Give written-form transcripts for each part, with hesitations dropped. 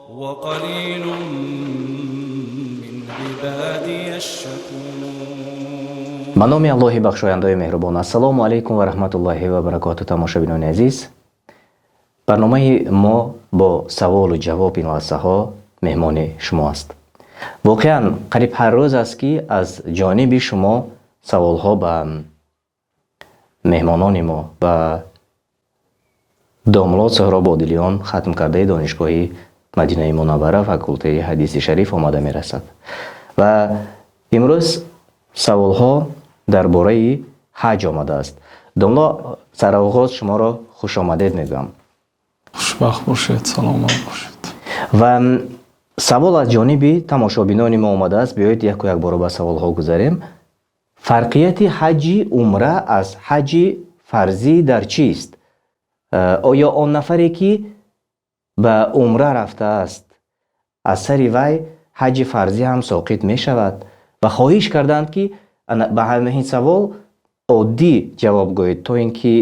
وقليل من عبادي الشكور. Ба номи Аллоҳи бахшояндаи меҳрубон. Ассалому алайкум ва раҳматуллоҳи ва баракоту. Тамошобинони азиз, барномаи мо бо саволу ҷавоб ин лаҳзаҳо меҳмони шумо аст. Воқеан, қариб ҳар рӯз аст, ки аз ҷониби шумо саволҳо ба меҳмонони мо, ба домло Соҳроб Одилиён, хатмкардаи Донишгоҳи Мадинаи Мунаввара, факултаи ҳадиси шариф, омада мерасад ва имрӯз саволҳо дар бораи ҳаҷ омадааст. Домло, сароғоз шуморо хушомадед мегӯям. Хушбахт бошед, саломат бошед. Ва савол аз ҷониби тамошобинони мо омадааст. Биёед, яку якбора ба саволҳо гузарем. Фарқияти ҳаҷи умра аз ҳаҷи фарзӣ дар чист? Оё он нафаре, ки ба умра рафтааст, аз сари вай ҳаҷи фарзӣ ҳам соқит мешавад? Ва хоҳиш карданд, ки ба ҳамин савол оддӣ ҷавоб гӯед, то ин ки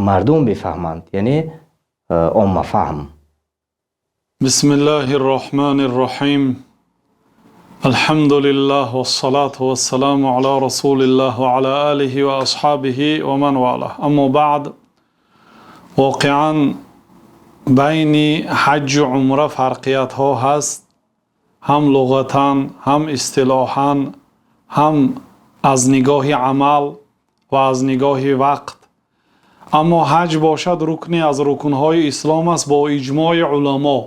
мардум бифаҳманд, яъне оммафаҳм. بسم الله الرحمن الرحيم، الحمد لله والصلاة والسلام على رسول الله وعلى آله وأصحابه ومن والاه، أما بعد. Воқеан, байни ҳаҷҷу умра фарқиятҳо ҳаст, ҳам луғатан, ҳам истилоҳан, ҳам аз нигоҳи амал ва аз нигоҳи вақт. Аммо ҳаҷ бошад, рукне аз рукнҳои ислом аст бо иҷмои уламо,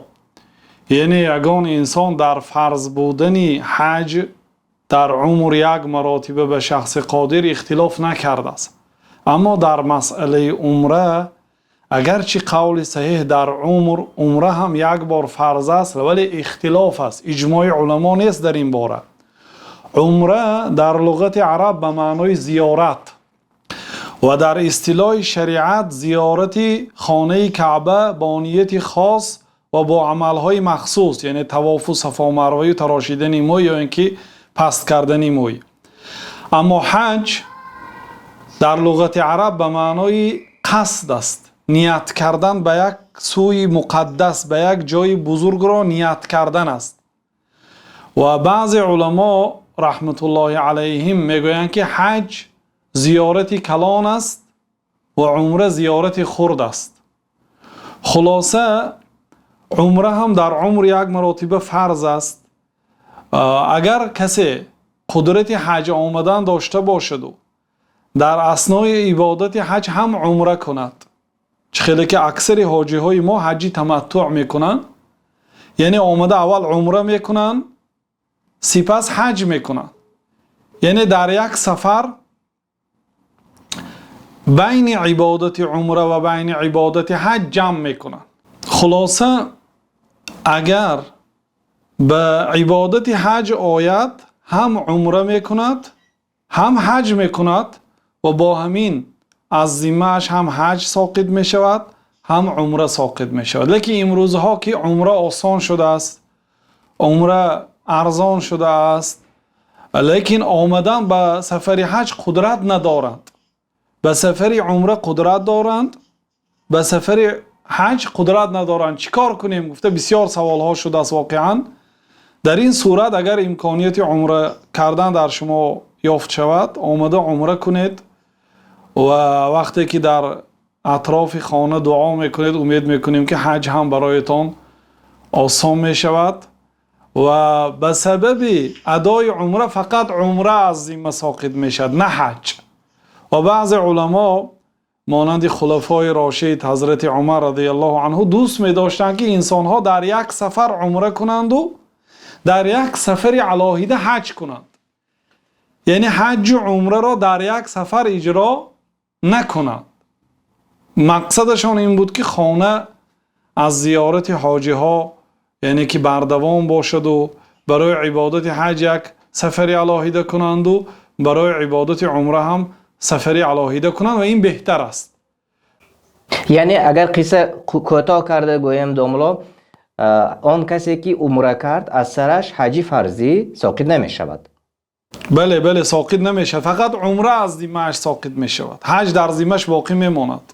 яъне ягон инсон дар фарз будани ҳаҷ дар умр як маротиба ба шахси қодир ихтилоф накардааст. Аммо дар масъалаи умра, агарчи қавли саҳеҳ дар умр умра ҳам як бор фарз аст, вале ихтилоф аст, иҷмои уламо нест дар ин бора. Умра дар луғати араб ба маънои зиёрат ва дар истилоҳи шариат зиёрати хонаи Каъба бо нияти хос ва бо амалҳои махсус, яъне тавофу Сафо Марваю тарошидани мӯй ё ин ки паст кардани мӯй. Аммо ҳаҷ дар луғати араб ба маънои қасд аст, ният кардан ба як сӯи муқаддас, ба як ҷои бузургро ният кардан аст. Ва баъзе уламо, раҳматуллоҳи алайҳим, мегӯянд, ки ҳаҷ зиёрати калон аст ва умра зиёрати хурд аст. Хулоса, умра ҳам дар умр як маротиба фарз аст. Агар касе қудрати ҳаҷ омадан дошта бошаду дар аснои ибодати ҳаҷ ҳам умра кунад, чӣ хеле ки аксари ҳоҷиҳои мо ҳаҷи таматтуъ мекунанд, яъне омада аввал умра мекунанд, сипас ҳаҷ мекунанд, яъне дар як сафар байни ибодати умра ва байни ибодати ҳаҷ ҷамъ мекунанд. Хулоса, агар ба ибодати ҳаҷ ояд, ҳам умра мекунад, ҳам ҳаҷ мекунад ва бо ҳамин аз зиммааш ҳам ҳаҷ соқит мешавад, ҳам умра соқит мешавад. Лекин имрӯзҳо, ки умра осон шудааст, умра арзон шудааст, лекин омадан ба сафари ҳаҷ қудрат надоранд. Ба сафари умра қудрат доранд, ба сафари ҳаҷ қудрат надоранд. Чӣ кор кунем, гуфта бисёр саволҳо шудааст. Воқеан, дар ин сурат, агар имконияти умра кардан дар шумо ёфт шавад, омада умра кунед ва вақте ки дар атрофи хона дуо мекунед, умед мекунем, ки ҳаҷ ҳам бароятон осон мешавад ва ба сабаби адои умра фақат умра аз зимма соқит мешавад, на ҳаҷ. Ва баъзе уламо, монанди хулафои рошид, ҳазрати Умар радиаллоҳу анҳу, дӯст медоштанд, ки инсонҳо дар як сафар умра кунанду дар як сафари алоҳида ҳаҷ кунанд, яъне ҳаҷҷу умраро дар як сафар иҷро накунанд. Мақсадашон ин буд, ки хона аз зиёрати ҳоҷиҳо, яъне ки бардавом бошаду барои ибодати ҳаҷ як сафари алоҳида кунанду барои ибодати умра ҳам сафари алоҳида кунанд ва ин беҳтар аст. Яъне, агар қисса кӯтоҳ карда гӯем, домло, он касе ки умра кард, аз сараш ҳаҷи фарзӣ соқит намешавад. Бале, соқит намешавад, фақат умра аз зиммааш соқит мешавад, ҳаҷ дар зиммаш боқӣ мемонад.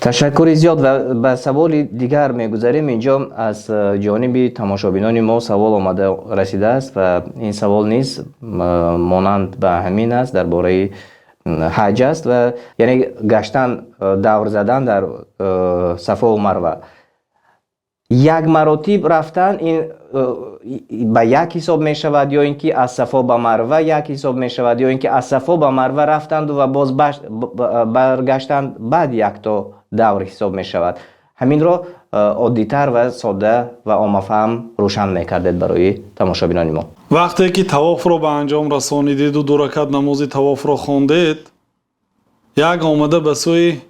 Ташаккури зиёд ва ба саволи дигар мегузарем. Инҷо аз ҷониби тамошобинони мо савол омада расидааст ва ин савол низ монанд ба ҳамин аст, дар бораи ҳаҷ аст ва яъне гаштан, давр задан дар Сафо ва Марва. Як маротиб рафтан ин ба як ҳисоб мешавад ё ин ки аз Сафо ба Марва як ҳисоб мешавад, ё ин ки аз Сафо ба Марва рафтанд ва боз баргаштанд, баъд якто давр ҳисоб мешавад? Ҳаминро оддитар ва содда ва оммафаҳм рӯшан мекардед барои тамошобинони мо. Вақте ки тавофро ба анҷом расонидеду ду ракат намози тавофро хондед, як омада ба сӯи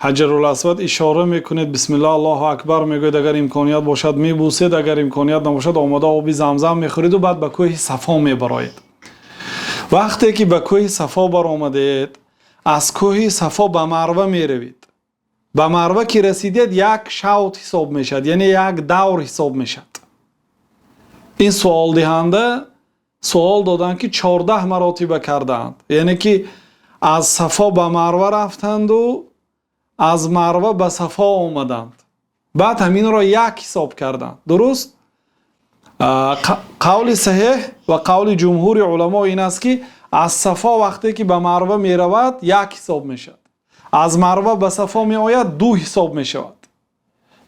Ҳаҷарул Асвад ишора мекунед, бисмиллаҳ, Аллоҳу акбар мегӯед, агар имконият бошад мебӯсед, агар имконият набошад, омада оби Замзам мехӯреду баъд ба кӯҳи Сафо мебароед. Вақте ки ба кӯҳи Сафо баромадед, аз кӯҳи Сафо ба Марва меравед. Ба Марва ки расидед, як шавт ҳисоб мешавад, яъне як давр ҳисоб мешавад. Ин суолдиҳанда суол доданд, ки 14 маротиба кардаанд, яъне ки аз Сафо ба Марва рафтанду аз Марва ба Сафо омаданд, баъд ҳаминро як ҳисоб карданд. Дуруст, қавли саҳеҳ ва қавли ҷумҳури уламо ин аст, ки аз Сафо вақте ки ба Марва меравад, як ҳисоб мешавад, аз Марва ба Сафо меояд, ду ҳисоб мешавад.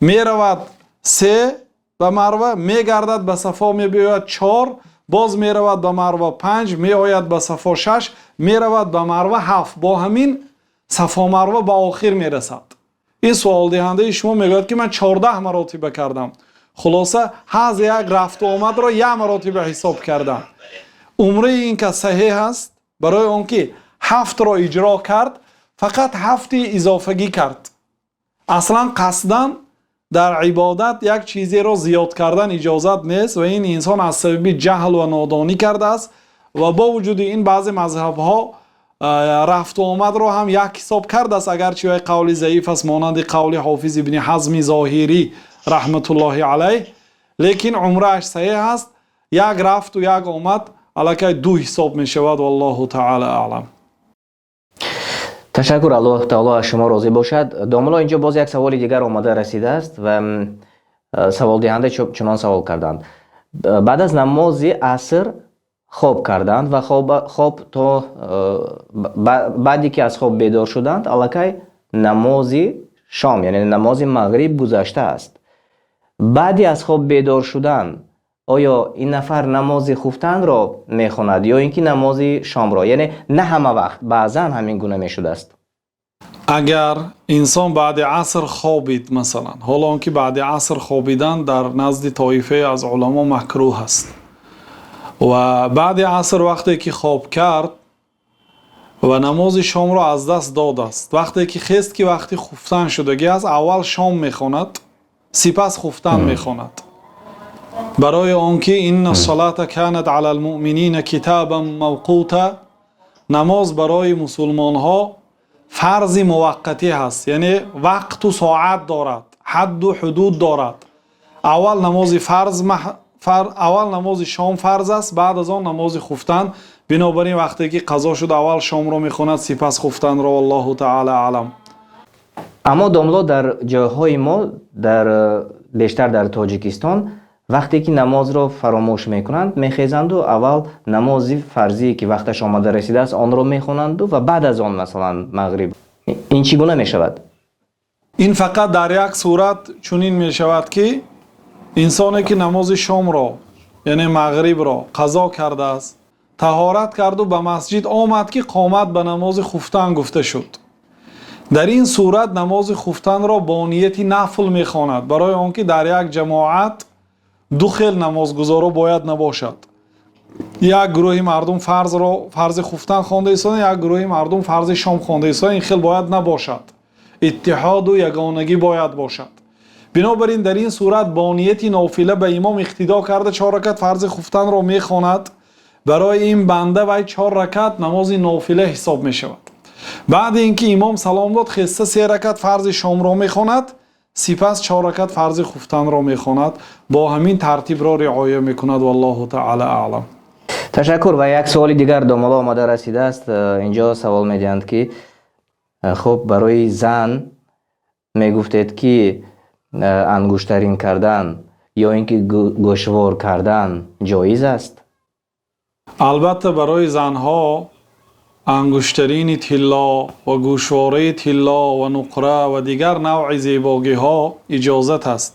Меравад се ба Марва, мегардад, ба Сафо мебиёяд, чор, боз меравад ба Марва, панҷ, меояд ба Сафо, шаш, меравад ба Марва, ҳафт. Бо ҳамин Сафо Марва ба охир мерасад. Ин суолдиҳандаи шумо мегӯяд, ки ман 14 маротиба кардам. Хулоса, ҳар як рафту омадро як маротиба ҳисоб кардам. Умраи ин кас саҳеҳ аст, барои он ки ҳафтро иҷро кард, фақат ҳафти изофагӣ кард. Аслан қасдан дар ибодат як чизеро зиёд кардан иҷозат нест ва ин инсон аз сабаби ҷаҳл ва нодонӣ кардааст. Ва бо вуҷуди ин баъзе мазҳабҳо рафту омадро ҳам як ҳисоб кардааст, агарчи вай қавли заиф аст, монанди қавли Ҳофиз Ибни Ҳазми Зоҳирӣ, раҳматуллоҳи алайҳ, лекин умрааш саҳеҳ аст. Як рафту як омад аллакай ду ҳисоб мешавад. Валлоҳу таъала аълам. Ташаккур, Аллоҳ таоло аз шумо розӣ бошад. Домулло, инҷо боз як саволи дигар омада расидааст ва саволдиҳанда чунон савол карданд: баъд аз намози аср хоб карданд ва хоб то баъде ки аз хоб бедор шуданд, аллакай намози шом, яъне намози мағриб гузаштааст. Баъди аз хоб бедор шудан оё ин нафар намози хуфтанро мехонад ё ин ки намози шомро? Яъне на ҳама вақт, баъзан ҳамин гуна мешудааст. Агар инсон баъди аср хобид масалан, ҳоло он ки баъди аср хобидан дар назди тоифае аз уламо макрӯҳ аст, ва баъди аср вақте ки хоб кард ва намози шомро аз даст додааст, вақте ки хест, ки вақти хуфтан шудагӣ аст, аввал шом мехонад, сипас хуфтан мехонад, барои он ки إن الصلاة كانت على المؤمنين كتابا موقوتا. Намоз барои мусулмонҳо фарзи муваққатӣ ҳаст, яъне вақту соат дорад, ҳадду ҳудуд дорад. Аввал намози фарз, аввал намози шом фарз аст, баъд аз он намози хуфтан. Бинобар ин вақте ки қазо шуд, аввал шомро мехонад, сипас хуфтанро. Валлоҳу таъала аълам. Аммо, домло, дар ҷойҳои мо, дар бештар дар Тоҷикистон, вақте ки намозро фаромӯш мекунанд, мехезанду аввал намози фарзие, ки вақташ омада расидааст, онро мехонанду ва баъд аз он, масалан, мағриб. Ин чӣ гуна мешавад? Ин фақат дар як сурат чунин мешавад, ки инсоне ки намози шомро, яъне мағрибро қазо кардааст, таҳорат карду ба масҷид омад, ки қомат ба намози хуфтан гуфта шуд, дар ин сурат намози хуфтанро бо нияти нафл мехонад, барои он ки дар як ҷамоат ду хел намозгузоро бояд набошад: як гурӯҳи мардум фарзро, фарзи хуфтан хонда истодан, як гурӯҳи мардум фарзи шом хонда истодан. Ин хел бояд набошад, иттиҳоду ягонагӣ бояд бошад. Бинобар ин дар ин сурат бо нияти нофила ба имом иқтидо карда, чор ракат фарзи хуфтанро мехонад. Барои ин банда вай чор ракат намози нофила ҳисоб мешавад. Баъди ин ки имом салом дод, хеста се ракат фарзи шомро мехонад, сипас чор ракат фарзи хуфтанро мехонад. Бо ҳамин тартибро риоя мекунад. Валлоҳу таъала аълам. Ташаккур. Ва як суоли дигар, домулло, омада расидааст. Инҷо савол медиҳанд, ки хуб, барои зан Мегуфтед, ки ангуштарин кардан ё ин ки гӯшвор кардан ҷоиз аст? Албатта, барои занҳо ангуштарини тилло ва гӯшвораи тилло ва нуқра ва дигар навъи зебоиҳо иҷозат аст.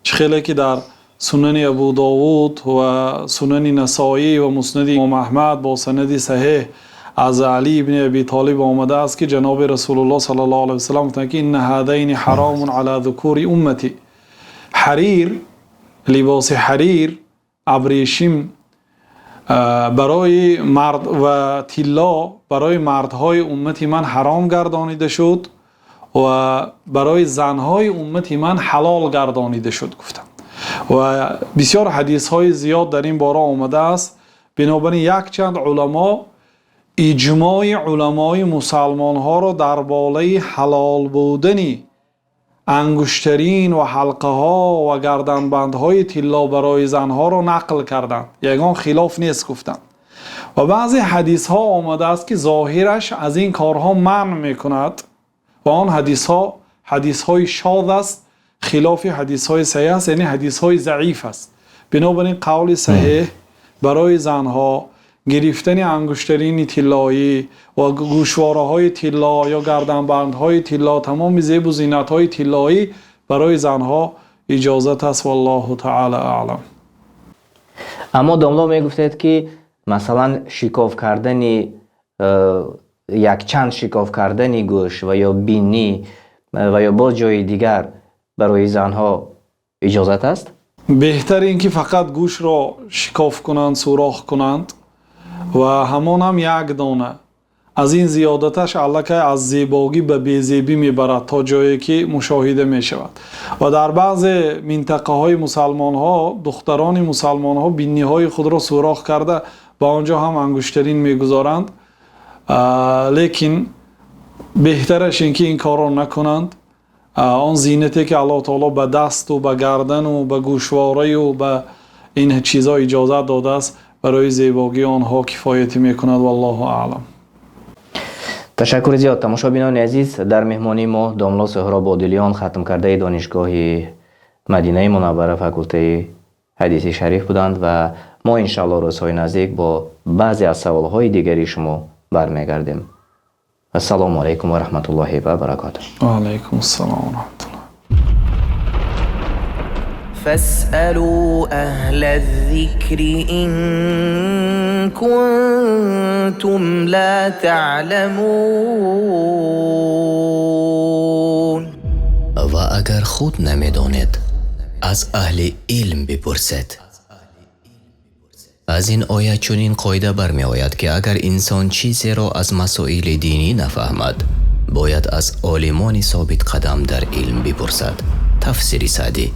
Чӣ хеле ки дар Сунани Абудовуд ва Сунани Насоӣ ва Муснади Имом Аҳмад бо санади саҳеҳ аз Алӣ ибни Абӣ Толиб омадааст, ки ҷаноби Расулуллоҳ саллаллоҳу алайҳи васаллам гуфтанд, ки إن هذين حرام على ذكور أمتي. Ҳарир, либоси ҳарир, абрешим барои мард ва тилло барои мардҳои уммати ман ҳаром гардонида шуд ва барои занҳои уммати ман ҳалол гардонида шуд, гуфтанд. Ва бисёр ҳадисҳои зиёд дар ин бора омадааст. Бинобар ин якчанд уламо иҷмои уламои мусалмонҳоро дар бораи ҳалол будани ангуштарин ва ҳалқаҳо ва гарданбандҳои тилло барои занҳоро нақл карданд, ягон хилоф нест гуфтанд. Ва баъзе ҳадисҳо омадааст, ки зоҳираш аз ин корҳо манъ мекунад ва он ҳадисҳо ҳадисҳои шоз аст, хилофи ҳадисҳои саҳеҳ аст, яъне ҳадисҳои заиф аст. Бинобар ин қавли саҳеҳ, барои занҳо гирифтани ангуштарини тиллоӣ ва гӯшвораҳои тилло ё гарданбандҳои тилло, тамоми зебу зинатҳои тиллоӣ барои занҳо иҷозат аст. والله تعالى أعلم. Аммо, домло, мегуфтед, ки масалан шикоф кардани якчанд шикоф кардани гӯш ва ё бинӣ ва ё боз ҷои дигар барои занҳо иҷозат аст? Беҳтар ин ки фақат гӯшро шикоф кунанд, сӯрох кунанд ва ҳамон ҳам як дона. Аз ин зиёдаташ аллакай аз зебогӣ ба безебӣ мебарад, то ҷое ки мушоҳида мешавад. Ва дар баъзе минтақаҳои мусалмонҳо духтарони мусалмонҳо бинниҳои худро сӯрох карда, ба он ҷо ҳам ангуштарин мегузоранд, лекин беҳтараш ин ки ин корро накунанд. Он зинате ки Аллоҳ таоло ба дасту ба гардану ба гӯшвораю ба ин чизҳо иҷозат додааст, барои зебогии онҳо кифоятӣ мекунад. والله أعلم. Ташаккури зиёд, тамошобинони азиз. Дар меҳмонии мо домло Суҳроб Одилиён, хатмкардаи Донишгоҳи Мадинаи Мунаввара, факултаи ҳадиси шариф буданд ва мо иншаалло рӯзҳои наздик бо баъзе аз саволҳои дигари шумо бармегардем. Ассалому алайкум ва раҳматуллоҳи ва баракотуҳ. Ва алайкум ассалом ва раҳматуллоҳ. فاسألوا أهل الذكر إن كنتم لا تعلمون. Ва агар худ намедонед, аз аҳли илм бипурсед. Аз ин оят чунин қоида бармеояд, ки агар инсон чизеро аз масоили динӣ нафаҳмад, бояд аз олимони собитқадам дар илм бипурсад. Тафсири Саъдӣ.